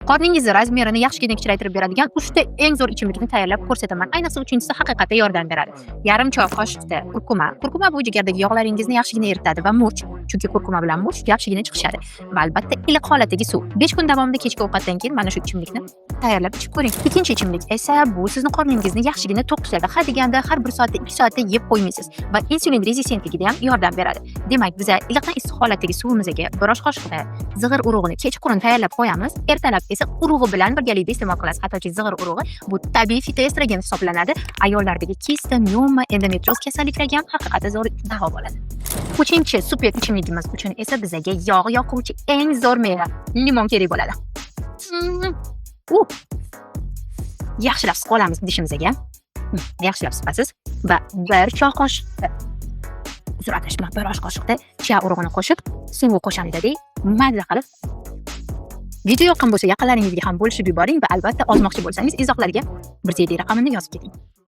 Qorningizni razmerini yaxshigina kichraytirib beradigan 3 ta eng zo'r ichimlikni tayyorlab ko'rsataman. Ayniqsa uchinchisi haqiqatda yordam beradi. Yarim choy qoshiqda kurkuma. Kurkuma bu jigardagi yog'laringizni yaxshigina eritadi va murch, chunki kurkuma bilan murch yaxshigina chiqishadi. Va albatta iliq holatdagi suv. 5 kun davomida kechki ovqatdan keyin mana shu ichimlikni tayyorlab ichib ko'ring. Ikkinchi ichimlik esa bu sizni qorningizni yaxshigina to'q tutadi. Ha deganda har 1 soatda, 2 soatda yeb qo'ymaysiz va insulin rezistentligida ham yordam beradi. Demak, biza iliqdan issiq holatdagi suvimizga bir osh qoshiqda zig'ir urug'ini kechqurun tayyorlab qo'yamiz. Ertalab esa urug'i bilan birgalikda iste'mol qilasiz. Hattoki zig'ir urug'i bu tabiiy fitoestrogen hisoblanadi. Ayollardagi kista, mioma, endometrioz kasalliklariga ham haqiqatda zo'r davo bo'ladi. Uchinchi super ichimligimiz uchun esa bizaga yog' yoquvchi eng zo'r meva limon kerak bo'ladi. Yaxshilab siqib olamiz idishimizga. Yaxshilab siqasiz va 1 choy qoshiqda, uzr, adashman, 1 osh qoshiqda chia urug'ini qo'shib, suv qo'shamiz, mazza qilib. Video yoqqan bo'lsa, yaqinlaringizga ham bo'lishib yuboring va albatta ozmoqchi bo'lsangiz, izohlarga 107 raqamini yozib keting.